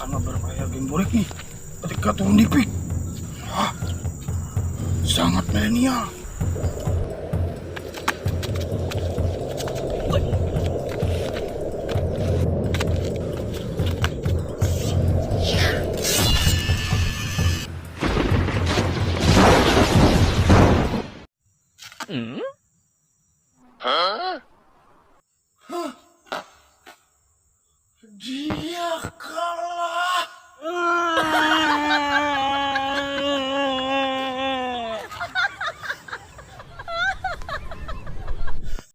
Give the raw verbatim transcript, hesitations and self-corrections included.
Karena bermain game burik nih, ketika turun di pick. Wah, sangat milenial. Hmm? Huh?